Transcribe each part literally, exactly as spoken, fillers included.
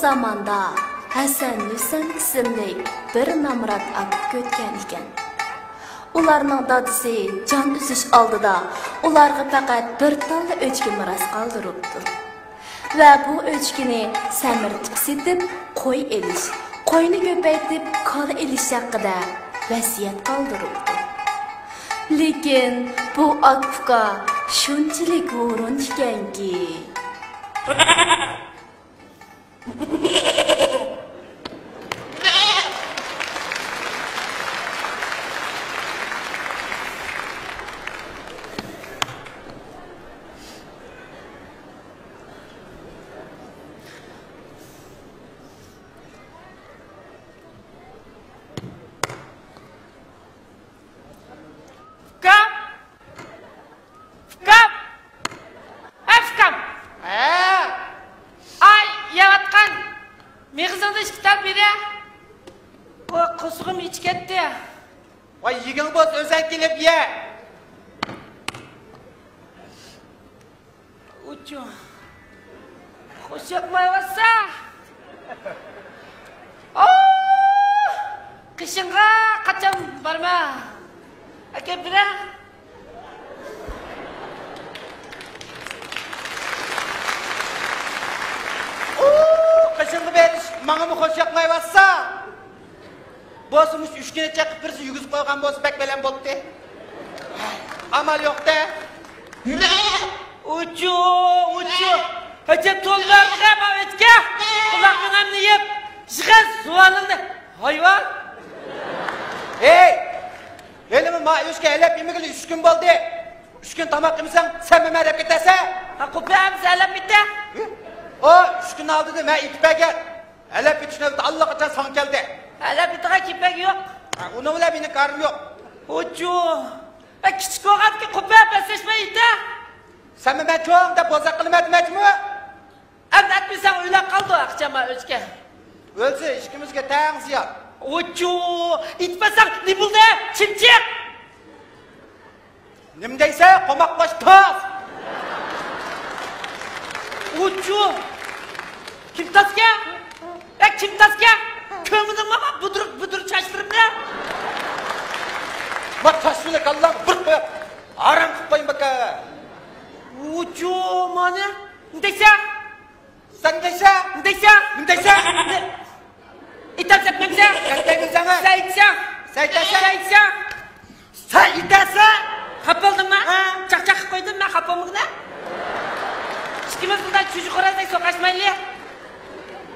زاماندا ھەسەن ھۈسەن ئىسىملىك بىر نامرات ئاكا ئۆتكەن ئىكەن. ئۇلارنىڭ دادىسى جان ئۈزۈش ئالدىدا ئۇلارغا پەقەت بىر تاللا ئۆچكە مىراس قالدۇرۇپتۇ. ۋە بۇ ئۆچكىنى سەمرىتىپ سېتىپ، قوي ئېلىش، قوينى كۆپەيتىپ، كالا ئېلىش ھەققىدە ۋەسىيەت قالدۇرۇپتۇ. لېكىن بۇ ئاكا ئۇكا شۇنچىلىك ھۇرۇن ئىكەنكى. ئۇكام! ئۇكام! ئەي، ئۇكام! ھە؟ ئاي، يەۋاتقان مېغىزىڭدا ئىككى تال بېرە. ۋاي، قورسىقىم ئېچىپ كەتتى. ۋاي، يېگىڭ بولسا ئۆزەڭ كېلىپ يە. ئۇچۇ. خوش ياقمايۋاتسا. ئاۋۇ! قېشىڭغا قاچان بارما. ئەكەپ بېرە. ئۇ، قېشىڭغا بېرىش ماڭىمۇ خوش ياقمايۋاتسا. بولسا مۇشۇ ئۈچ كۈنى چېقىپ بىرسى يۈگۈزۈپ قويغان بولسا بەك بەلەن بولاتتى. ئامال يوق-دە. ئۇچۇ، ئۇچۇ. ھاجەت تولمايدىغان ما ئۆچكە. قۇلاقنىڭ ئەمنى يەپ، يىغىز زۇۋانىڭنى، ھايۋان. ھەي! ھېلىمۇ ما ئۆچكە ھەلەپ يېمىگىلى ئۈچ كۈن بولدى. ئۈچ كۈن تاماق يېمىسەڭ، سەن مەن ھەلەپ كېتەسەن. ھە، قوپە ئەمسە ھەلەپ كېتە. ئۇ ئۈچ كۈن ئالدىدا مەن ئېيتىپ بەرگەن. ھەلەپ ئېتىش نۆۋىتى ئاللىقاچان ساڭا كەلدى. ھەلەپ ئېتىدىغان كېپەك يوق. ھە، ئۇنىڭ بىلەن مېنىڭ كارىم يوق. ھوچۇ. ھە، كىچىك بولغاندىكىن قوپە بەسلەشمەي ئېتە. سەنمۇ مەن چوڭ دەپ بوزەك قىلىمەن دېمەكچىمۇ؟ ئەمدى ئەتمىسەڭ ئۆلەپ قالىدۇ ئاقچام ئۆچكە. ئۆلسە ئىككىمىزگە تەڭ زىيان. ھوچۇ. ئېتىپەتسەڭ نېمە بولدى؟ چىمچىق. نېمە دەيسەن، قوماق باش تاس! ئۇچۇ! كىم تاسكەن؟ ئە، كىم تاسكەن؟ كۆرمىدىڭمۇ ما بۇدرۇق بۇدرۇق چاچلىرىمنى؟ ما چاچلىرىنى كاللاڭغا بىر قويۇپ، ھارام قىلىپ قويۇڭ بەكە! ئۇچۇ، مانى! نېمە دەيسەن؟ سەن دەيسەن؟ نېمە دەيسەن؟ نېمە دەيسەن؟ ئېيتام دەپ نېمىسەن؟ سەن دەيسەن. سەن ئېيتسەن. سەن ئېيتسەن. سەن ئېيتسەن. سەن ئېيتەسەن. خاپا بولدۇڭمۇ؟ ھە. چاقچاق قىلىپ قويدۇم مەن، خاپا بولمىغىنە. ئىككىمىز بۇنداق چۈجە خورازدەك سوقۇشمايلى.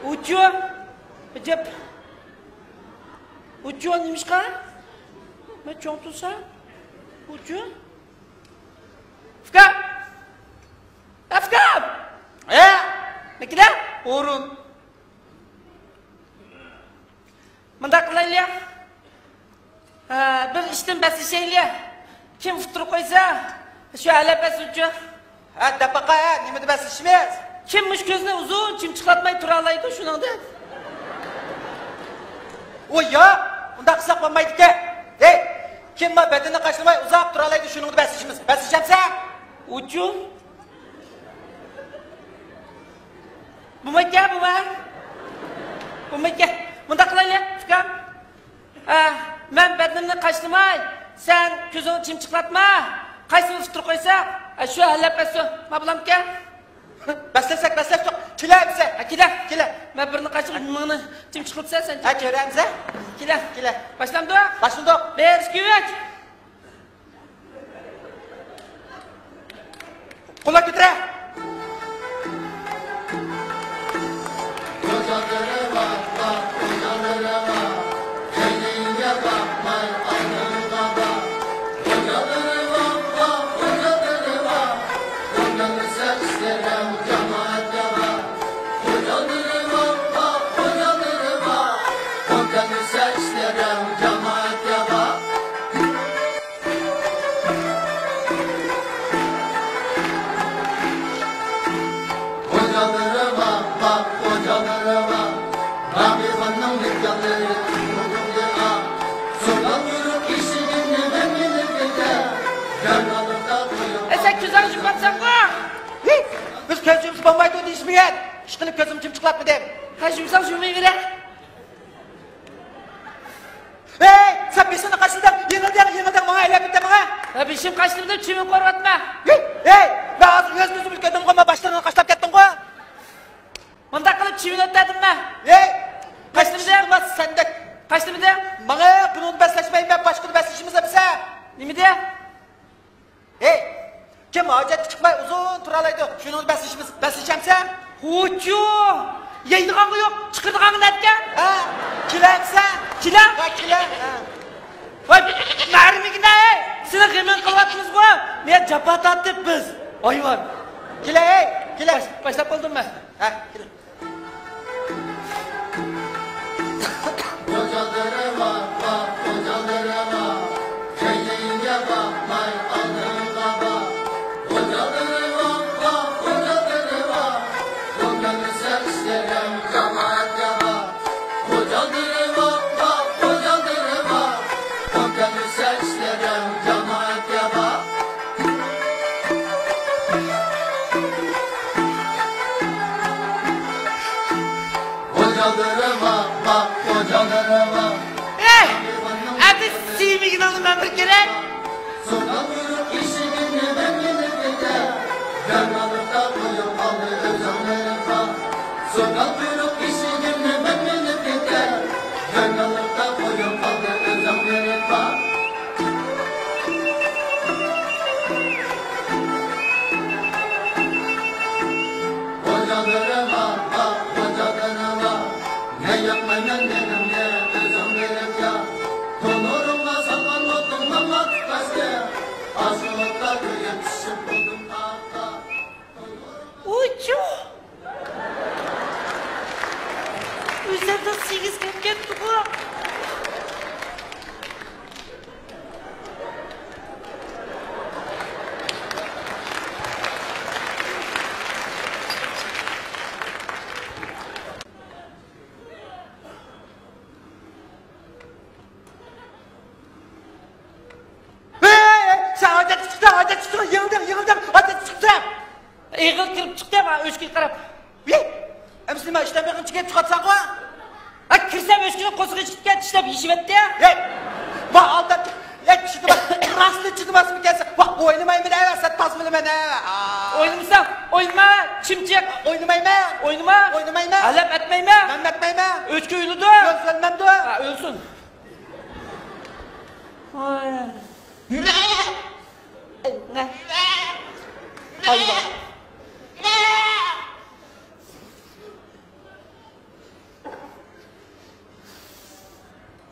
ئۇچۇ. ئەجەب. ئۇچۇ نېمىشقا؟ مەن چوڭ تۇرسام. ئۇچۇ. ئۇكام! ئۇكام! ھە؟ نېمە كېلە؟ ئورۇن. مۇنداق قىلايلى. ھە، بىر ئىشتىن بەسلىشەيلى. كىم ئۇتتۇرۇپ قويسا، شۇ ھەلەپ بەسسۇنچۇ. ھە، دەپ باقاي، ھە، نېمىدە بەسلىشىمىز؟ كىم مۇشۇ كۆزىنى ئۇزۇن چىمچىقلاتماي تۇرالايدۇ، شۇنىڭدىن. ئۇ ياق، ئۇنداق قىلساق بولمايدىكەن. ھەي، كىم ما بەدىنىنى قاشلىماي ئۇزاق تۇرالايدۇ، شۇنىڭدا بەسلىشىمىز. بەسلىشەمسەن؟ ئۇچۇ. بولمايدىكەن، بولماي. بولمايدىكەن. مۇنداق قىلايلى، ئۇكام. ئە، مەن بەدىنىمنى قاشلىماي، سەن كۆزۈڭنى چىمچىقلاتما. قايسىنى ئۇتتۇرۇپ قويسا، ئە، شۇ ھەلەپ بەسسۇن. ما بولامدىكەن؟ بەسلەسەك، بەسلەشتۇق. كېلە بىزە. ھە، كېلە. كېلە. مەن بىرنى قاشلاپ، مىڭنى چىمچىقلىتىسەن سەن. ھە، كېلە بىزە. كېلە. كېلە. باشلامدۇق؟ باشلىدۇق. بىر، ئىككى، ئۈچ. قوللار كۆتۈرە! ئە، سەن كۆزۈڭنى يۇمۇپسەنغۇ؟ ھى! بىز كۆز يۇمسا بولمايدۇ دېيىشمىگەن. ئىشقىلىپ كۆزۈمنى چىمچىقلاتمىدىم. قاچمىساڭ شۇ مېۋىلەر. ھەي، سەن بېشىڭنى قاچتىڭ، يېڭىلدىڭ، يېڭىلدىڭ، ماڭا ئەيلەپ كېتە، ماڭا. ھە، بېشىم قاچتىم دەپ چىۋىن قورغاتما. ھەي، ھەي، مەن ھازىر ئۆز كۆزۈم بىلەن كۆردۈمغۇ، مەن باشلىرىڭنى قاچلاپ كەتتىڭغۇ. مۇنداق قىلىپ چىۋىن ئۆتتۈردۈممۇ؟ ھەي، قاچتىمدى؟ سەندەك. قاچتىمدى؟ ماڭا بۇنىڭدا بەسلەشمەي، مەن باشقىدا بەسلىشىمىز ئەمىسە. نېمىدە؟ ھەي، كىم ھاجەتكە چىقماي ئۇزۇن تۇرالايدۇ؟ شۇنىڭدا بەسلىشىمىز، بەسلىشەمسەن؟ ھوچۇ! يەيدىغانغا يوق، چىقىرىدىغانغا نەتكەن؟ ھە، كېلەمسەن؟ كېلە؟ ھە، كېلە. ھە. ۋاي، مەرمىگىنە، سېنىڭ غېمىڭ قىلىۋاتىمىزغۇ. نە جاپا تارتتۇق بىز، ھايۋان. كېلە، ھەي، كېلە. باش-، باشلاپ بولدۇم مەن. ھە، كېلە. ئۇجالدۇرما، باق، ئۇجالدۇرما. ئەي، ئەمدى سىيمىگىنىڭنى مەن بىر كېرەك. سودا بۇيرۇق ئىشىكىمنى مەن مېلىپ كېتەي. يارغانلىقتا قويۇپ قالدى ئۆزۈڭ بېرىپ باق. سودا بۇيرۇق ئىشىكىمنى مەن مېلىپ كېتەي. يارغانلىقتا قويۇپ قالدى ئۆزۈڭ بېرىپ باق. غوجالىرىغا، غوجالىرىغا، مەن ياقمايمەن مېنىڭنى ئۆزۈڭ بىلىپ ياق. تونۇرۇڭغا سالغان ئوتۇڭ ماڭا تۇتاشتى. ئاشۇ ئوتتا كۆيۈپ پىشىپ بولدۇم تاقا. ئۇچۇ! ئۆزەمدىن سېگىز كەپ كەتتىغۇ. ھەي، ھەي، ھەي، سەن ھاجەتكە چىقتىڭ، ھاجەتكە چىقتىڭ، يېڭىلدىڭ، يېڭىلدىڭ، ھاجەتكە چىقتىڭ. ئېغىل كىرىپ چىقتى مانا ئۆچكىگە قاراپ. ۋىي! ئەمىسە نېمە ئىشتان بېقىنچىگە چىقىۋاتساڭغۇ؟ ھە، كىرسەم ئۆچكىنىڭ قورسىقى ئىشتىكەن چىشلەپ يېشىۋەتتى. ھەي! ۋاھ، ئالداپ، ھەي، چىدىماس، راستلا چىدىماسمىكەنسەن؟ ۋاھ، ئوينىمايمەن ھە، سەن تاز بىلىمەن ھە. ئوينىمىسام، ئوينىما، چىمچىق. ئوينىمايمەن. ئوينىما. ئوينىمايمەن. ھەلەپ ئەتمەيمەن. مەن ئەتمەيمەن. ئۆچكە ئۆلىدۇ. ئۆلسە ئۆلمەمدۇ؟ ھە، ئۆلسۇن. ۋاي. ھايۋان.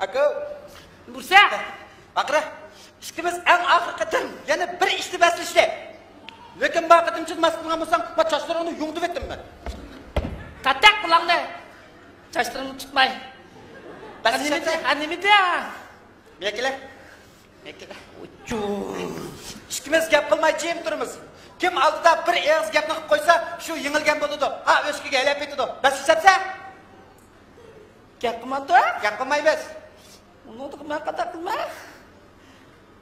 ئاكا. بۇرسا. باقرا. ئىككىمىز ئەڭ ئاخىرقى قېتىم يەنە بىر ئىشتا بەسلىشتى. لېكىن ما قېتىمچە ماس قىلغان بولساڭ، ما چاچلىرىڭنى يۇڭدۇرۇۋەتتىم مەن. تاتاق قۇلاقنى. چاچلىرىمنى تۇتماي. بەسلىشەمسەن؟ ھە، نېمىدە؟ مەكىلە. ئىككىمىز گەپ قىلماي جىم تۇرىمىز. كىم ئالدىدا بىر ئېغىز گەپنى قىلىپ قويسا، شۇ يېڭىلگەن بولىدۇ. ھا، ئۆچكىگە ھەيلەپ كېتىدۇ. بەسلىشەمسەن؟ گەپ قىلمامدۇ؟ گەپ قىلمايمىز. ئۇنىڭدىن مەن قانداق قىلىمەن؟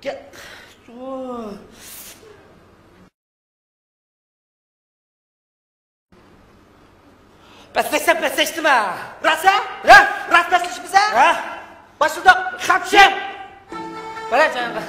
گەپ. بەسلەشسەم بەسلەشتىم ھە. راست ھە؟ راست. راست بەسلىشىمىز ھە؟ ھە. باشلىدۇق. خاپشىم. بارە جايىڭغا.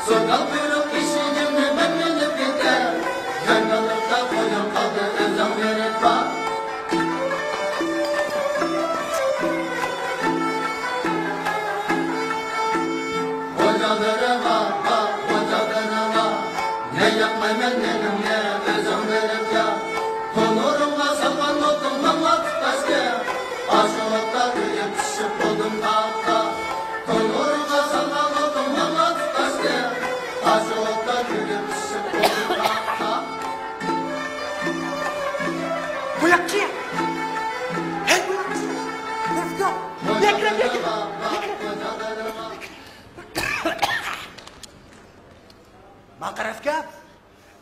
سودا بۇيرۇق ئىشىكىمنى مەن مېلىپ كېتەي. يارغانلىقتا قويۇپ قالدى ئۆزۈڭ بېرىپ باق. غوجالىرىغا، غوجالىرىغا، مەن ياقمايمەن نېنىڭنى ئۆزۈڭ بىلىپ ياق. تونۇرۇڭغا سالغان ئوتۇڭ ماڭا تۇتاشتى. ئاشۇ ئوتتا كۆيۈپ پىشىپ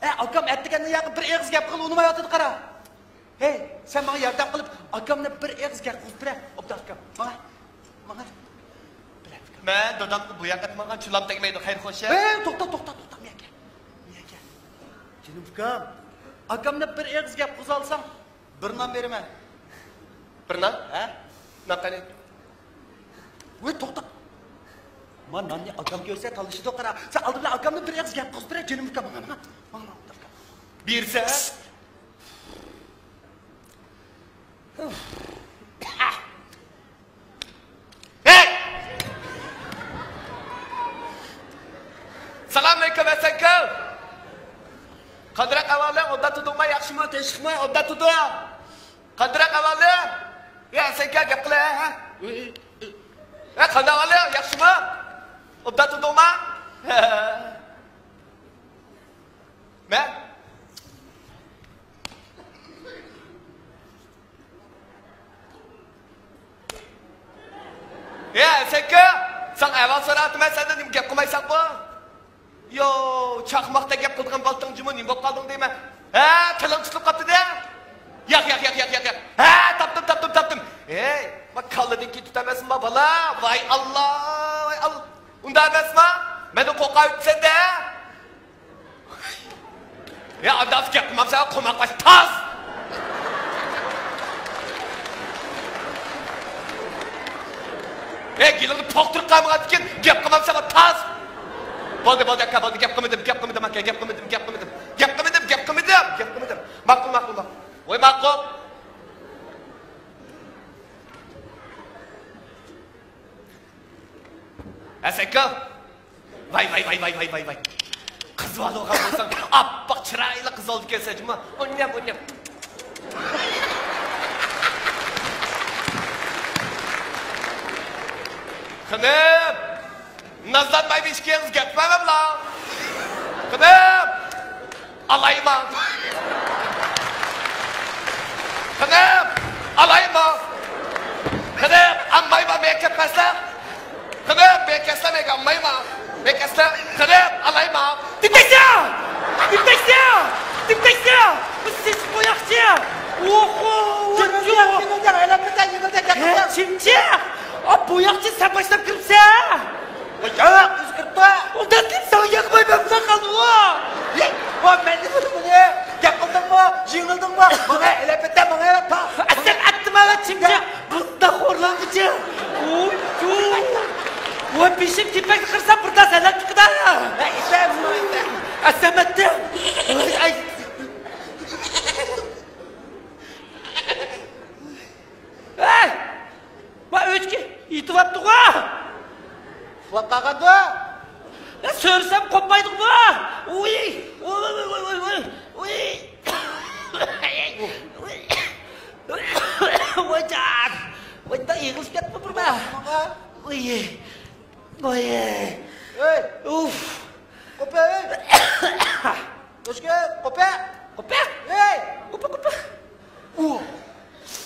ئە، ئاكام ئەتىگەندىن ياقى بىر ئېغىز گەپ قىلغىلى ئۇنىمايۋاتىدۇ، قارا. ھەي، سەن ماڭا ياردەم قىلىپ، ئاكامنى بىر ئېغىز گەپ قىلغۇزۇپ بېرە، ئوبدان ئاكام. ماڭا، ماڭا. بىلە، ئاكام. مەن دادامغا بۇ ياق ئەتمىغان چۇلام تەگمەيدۇ، خەير خوش. ھەي، توختا، توختا، توختا، مەن گەپ. مەن گەپ. جېنىم ئۇكام، ئاكامنى بىر ئېغىز گەپ قىلغۇزالساڭ، بىر نان بېرىمەن. بىر نان؟ ھە؟ نان قېنى؟ ۋاي، توختا. ما ناننى ئاكام كۆرسە تالىشىدۇ، قارا. سەن ئالدى بىلەن ئاكامنى بىر ئېغىز گەپ قىلغۇزۇپ بېرە، جېنىم ئۇكام، ماڭا، ماڭا. ماڭا، ماڭا، ئوبدان ئاكام. بېرىسە؟ ھەي! سالام ئەلەيكۇم، ئەسەنكەل! قانداق ئەھۋالىڭ؟ ئوبدان تۇردۇڭما؟ ياخشىمۇ؟ تىنچلىقمۇ؟ ئوبدان تۇردۇڭ؟ قانداق ئەھۋالىڭ؟ يا ئەسەنكەل، گەپ قىلە، ھە؟ ھە، قانداق ئەھۋالىڭ؟ ياخشىمۇ؟ ئوبدان تۇردۇڭما؟ مەن؟ يا، سەنكى، ساڭا ئەھۋال سوراۋاتىمەن، سەندىن نېمە گەپ قىلمايسەنغۇ؟ يو، چاقماقتەك گەپ قىلىدىغان بالىتىڭ جۇمۇ، نېمە بولۇپ قالدىڭ دەيمەن. ھە، تىلىڭ تۇتۇلۇپ قاپتۇ-دە. ياق، ياق، ياق، ياق، ياق، ياق. ھە، تاپتىم، تاپتىم، تاپتىم. ھەي، ما كاللىدىن كېتىپ ئەمەسمۇ، بالا؟ ۋاي ئاللا، ۋاي ئاللا. ئۇنداق ئەمەسما؟ مەندىن قورقۇۋاتىسەن-دە. يا، ئانداق گەپ قىلمامسەن، قوماق باش تاز! ھەي، گېلىڭنى پوختۇرۇپ قالمىغاندىكىن گەپ قىلمامسەن، تاز! بولدى، بولدى، ئاكا، بولدى، گەپ قىلمىدىم، گەپ قىلمىدىم، ئاكا، گەپ قىلمىدىم، گەپ قىلمىدىم. گەپ قىلمىدىم، گەپ قىلمىدىم، گەپ قىلمىدىم. ماقۇل، ماقۇل، ماقۇل. ۋاي، ماقۇل. ئەسەكا! ۋاي، ۋاي، ۋاي، ۋاي، ۋاي، ۋاي، ۋاي. قىز بالا بولغان بولساڭ، ئاپئاق چىرايلىق قىز بولىدىكەنسەن جۇمۇ. ئويناپ، ئويناپ. خېنىم! نازلانمايمۇ ئىككىڭىز گەپ قىلمايمەنلا. خېنىم! ئالايمۇ؟ خېنىم، ئالايمۇ؟ خېنىم، ئالمايمۇ؟ مېنى كەتمەسلەر. خېنىم، مېنى كەتسە، مېنى ئالمايمۇ؟ مېنى كەتسە، خېنىم، ئالايمۇ؟ دىپتەكسىيە! دىپتەكسىيە! دىپتەكسىيە! بۇ سېسىق بوياقچى! ئوخو! يېڭىلدەك، يېڭىلدەك، ئەلەمبەتە يېڭىلدەك، ھە، يېڭىلدەك. چىمچى! ئا، بوياقچى، سەن باشلاپ كىرىپسەن! ۋاي، ياق، ئۆزى كىرىپتۇ. ئۇنداق دېسەڭ ياقماي مەن بىلەن قالدىمۇ؟ ياق، ۋا مەن دېمىدىم بۇنى. گەپ قىلدىڭمۇ؟ يېڭىلدىڭمۇ؟ ماڭا ئەلەپەتە، ماڭا. ئەسەن ئەتتىم ئەۋەت چىمچە. بۇنداق خورلانغۇچە. ۋوي، ۋوي. ۋاي، بېشىم كېپەككە قىرسام بىر تاس ئەلەم چىقىدۇ. ھە، ئېسەن، ئېسەن. ئەسەن ئەتتىم. ۋاي، ئاي. ھەي! ما ئۆچكە يېتىۋاپتىغۇ! ئۇخلاپ قالغاندۇ؟ يا سۆرىسەم قوپمايدىغۇ! ئۇي! ئۇي، ئۇي، ئۇي، ئۇي، ئۇي! ۋايجان! ۋايدا يىغلىشىپ كەتتىمۇ بىرما؟ ئۇي! ۋاي! ئەي! ئۇف! قوپە، ئەي! ئۆچكە، قوپە! قوپە! ئەي! قوپە، قوپە! ئۇ!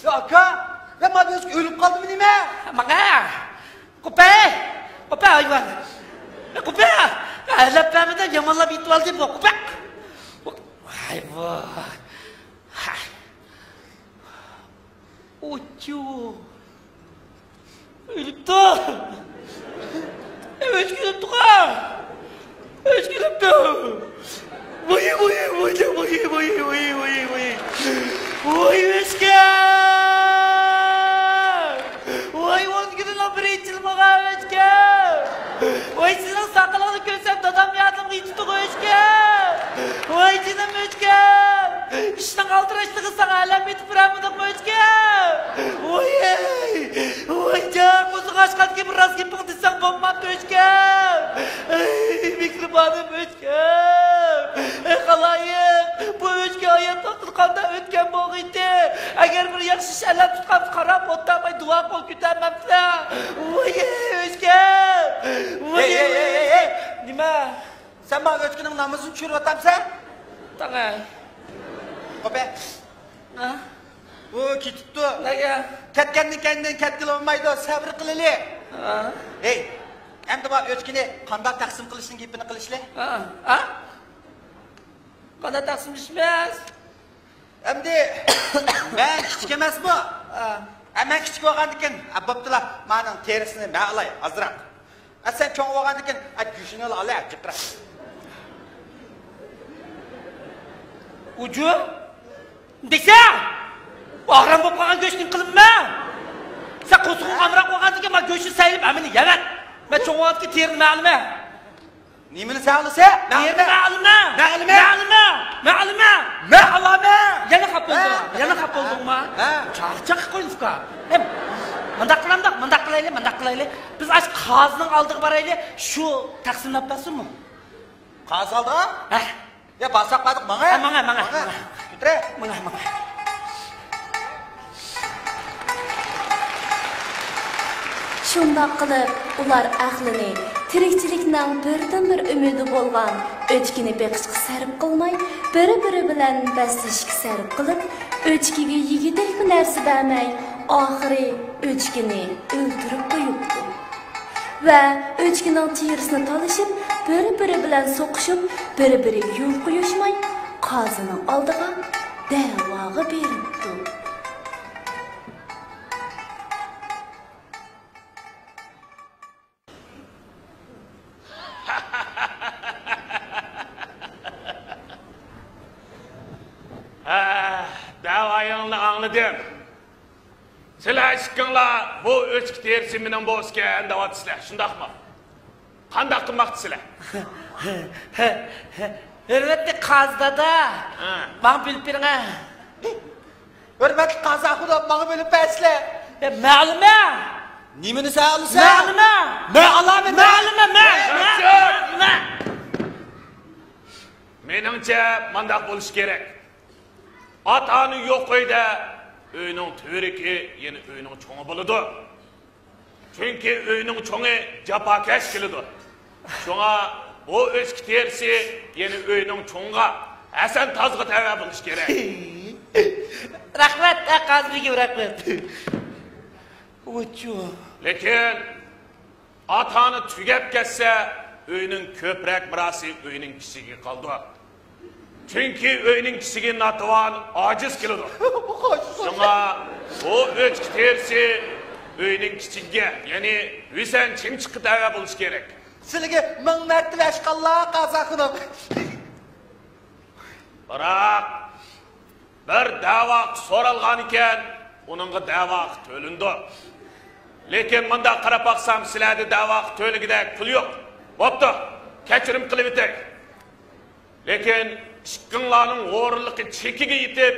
يا ئاكا، يا مانا بىر ئۆچكە ئۆلۈپ قالدىمۇ نېمە؟ ماڭا! قوپە! قوپە ھايۋان! قوپە! ھەلەپ بەرمىدىم، يامانلاپ يېتىۋالدىم، قوپە! ھايۋان! ئوچۇ! ئۆلۈپتۇ! ئۆچكە ئۆلۈپتۇغۇ! ئۆچكە ئۆلۈپتۇ! ۋاي، ۋاي، ۋاي، ۋاي! ۋاي ئۆچكە! ۋاي ئون كۈننىڭ بىرىنچى يىلى ماڭا ئۆچكە! ۋاي سېنىڭ ساقىلىڭنى كۆرسەم دادام يادىمغا يېتىپتۇغۇ ئۆچكە! ۋاي جېنىم ئۆچكە! ئىشنىڭ ئالدىراشلىقى ساڭا ئەلەم ئېيتىپ بېرەلمىدىڭمۇ ئۆچكە؟ ۋاي، ۋاي جان، قوزۇڭ ئاچقاندىكىن بىر راست گېپىڭ دېسەڭ بولمامتۇ ئۆچكە؟ ئەي مېھرىبانىم ئۆچكە! ئەي خالايىق، بۇ ئۆچكە ھايات ۋاقتىدا قانداق ئۆتكەن بولغىيتى؟ ئەگەر بىر ياخشى ئىش ئەلەم تۇتقان قاراپ ئولتۇرماي دۇئا قول كۆتەرمەمسە؟ ۋاي ئۆچكە! ۋاي، ھەي، ھەي، ھەي، ھەي، ھەي! نېمە؟ سەن ماڭا ئۆچكىنىڭ نامىزىنى چۈشۈرۈۋاتامسەن؟ تاڭاي. قوپە. ھە؟ ئۇ كېتىپتۇ. نەگە؟ كەتكەندىن كەينىدىن كەتكىلى بولمايدۇ، سەۋر قىلىلى. ھە؟ ھەي، ئەمدى مانا ئۆچكىنى قانداق تەقسىم قىلىشنىڭ گېپىنى قىلىشلى. ھە؟ ھە؟ قانداق تەقسىملىشىمىز؟ ئەمدى مەن كىچىك ئەمەسمۇ؟ ھە. ھە، مەن كىچىك بولغاندىكىن، ھە، بوپتۇلا، مانىڭ تېرىسىنى مەن ئالاي، ئازراق. ھە، سەن چوڭ بولغاندىكىن، ھە، گۆشىنى ئالاي، جىقراق. ئۇجۇ؟ دېسە! ئاغرام بولۇپ قالغان گۆشنى قىلىمەن! سەن قورسىقىڭ ئامراق بولغاندىكىن، مانا گۆشنى سەيلىپ، ھەممىنى يەۋەت! مەن چوڭ بولغاندىكىن تېرىنى مەن ئالىمەن! نېمىنى سەن ئالىسەن؟ مەن ئالىمەن! مەن ئالىمەن! مەن ئالىمەن! مەن ئالىمەن! مەن ئالىمەن! يەنە خاپا بولدۇڭ، ھە؟ يەنە خاپا بولدۇڭما؟ ھە. چاقچاق قىلىپ قويدۇم، ئۇكا. ھەم، مۇنداق قىلامدۇق، مۇنداق قىلايلى، مۇنداق قىلايلى. بىز ئاشۇ قازىنىڭ ئالدىغا بارايلى، شۇ تەقسىملەپ بەرسۇنمۇ؟ قازى ئالدىغا؟ ھە. يا، بارساق باردۇق، ماڭە. ھە، ماڭە، ماڭە، ماڭە. ماڭە. كۆتۈرە. ماڭە، ماڭە. شۇنداق قىلىپ، ئۇلار ئەقلىنى تىرىكچىلىكنىڭ بىردىنبىر ئۈمىدى بولغان ئۆچكىنى بېقىشقا سەرپ قىلماي، بىر-بىرى بىلەن بەسلىشىشكە سەرپ قىلىپ، ئۆچكىگە يېگۈدەكمۇ نەرسە بەرمەي، ئاخىرى ئۆچكىنى ئۆلتۈرۈپ قويۇپتۇ. ۋە ئۆچكىنىڭ تېرىسىنى تالىشىپ، بىر-بىرى بىلەن سوقۇشۇپ، بىر-بىرىگە يول قويۇشماي، قازىنىڭ ئالدىغا دەۋاغا بېرىپتۇ. ھە، دەۋايىڭلارنى ئاڭلىدىم. سىلەر ئىككىڭلار بۇ ئۆچكە تېرىسى مېنىڭ بولسىكەن دەۋاتىسىلەر، شۇنداقمۇ؟ قانداق قىلماقچىسىلەر؟ ھۆرمەتلىك قازى دادا، ھە. ماڭا بۆلۈپ بېرىڭە. ھۆرمەتلىك قازى ئاخۇنۇم، ماڭا بۆلۈپ بەرسىلە. يا، مەن ئالىمەن. نېمىنى سەن ئالىسەن؟ مەن ئالىمەن. مەن ئالىمەن. مەن ئالىمەن، مەن. مەن، مەن. مېنىڭچە، مانداق بولۇشى كېرەك. ئاتا-ئانا يوق ئۆيدە ئۆينىڭ تۈۋرۈكى يەنە ئۆينىڭ چوڭى بولىدۇ. چۈنكى ئۆينىڭ چوڭى جاپاكەش كېلىدۇ. شۇڭا بۇ ئۆچكە تېرىسى يەنە ئۆينىڭ چوڭىغا، ھەسەن تازىغا تەۋە بولۇشى كېرەك. رەھمەت، ئە، قازى بېگىم، رەھمەت. ۋۇچۇ. لېكىن ئاتا-ئانا تۈگەپ كەتسە، ئۆينىڭ كۆپرەك مىراسى ئۆينىڭ كىچىكىگە قالىدۇ. چۈنكى ئۆينىڭ كىچىكى ناتىۋان، ئاجىز كېلىدۇ. شۇڭا بۇ ئۆچكە تېرىسى ئۆينىڭ كىچىكىگە، يەنى ھۈسەن چىمچىققا تەۋە بولۇشى كېرەك. سىلىگە مىڭ مەرتىۋە ئەشقاللا، قازى ئاخۇنۇم. بىراق، بىر دەۋا ھەققى سورالغانىكەن، ئۇنىڭغا دەۋا ھەققى تۆلىنىدۇ. لېكىن مۇنداق قاراپ باقسام، سىلەردە دەۋا ھەققى تۆلىگۈدەك پۇل يوق. بوپتۇ، كەچۈرۈم قىلىۋېتەي. لېكىن ئىككىڭلارنىڭ ھۇرۇنلۇقى چېكىگە يېتىپ،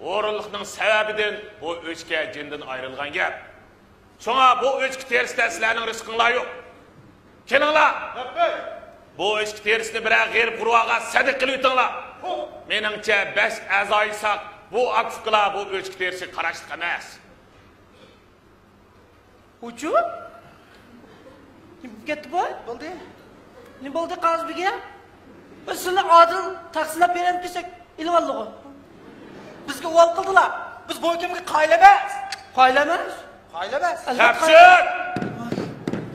ھۇرۇنلۇقنىڭ سەۋەبىدىن بۇ ئۆچكە جېنىدىن ئايرىلغان گەپ. شۇڭا بۇ ئۆچكە تېرىسىدە سىلەرنىڭ رىزقىڭلار يوق. كېلىڭلار! بۇ ئۆچكە تېرىسىنى بىرەر غېرىب غۇرۋاغا سەدىقە قىلىۋېتىڭلار. مېنىڭچە، بەش ئەزايى ساق بۇ ئاكا-ئۇكىلار بۇ ئۆچكە تېرىسىگە قاراشلىق ئەمەس. ھۇچۇ؟ نېمە بولۇپ كەتتى بۇ؟ بولدى. نېمە بولدى، قازى بېگىم؟ بىز سىلىنى ئادىل تەقسىملەپ بېرەمدىكىنسەك، ئېلىۋالدىغۇ. بىزگە ئۇۋال قىلدىلا. بىز بۇ ھۆكۈمگە قايىل ئەمەس. قايىل ئەمەس؟ قايىل ئەمەس. ئەلۋەتتە قايىل. تەپسىر!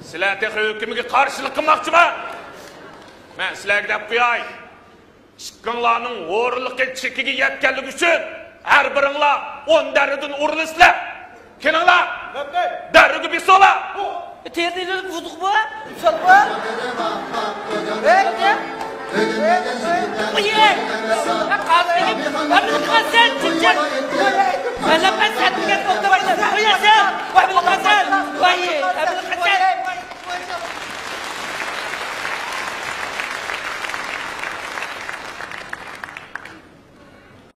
سىلەر تېخى ھۆكۈمگە قارشىلىق قىلماقچىما؟ مەن سىلەرگە دەپ قوياي. ئىككىڭلارنىڭ ھۇرۇنلۇقى چېكىگە يەتكەنلىكى ئۈچۈن ھەر بىرىڭلار ئون دەررىدىن ئۇرۇلىسىلەر. كېلىڭلار! دەررىگە بېسىڭلار! تېرىنى ئېلىپ بۇزدۇق بۇ!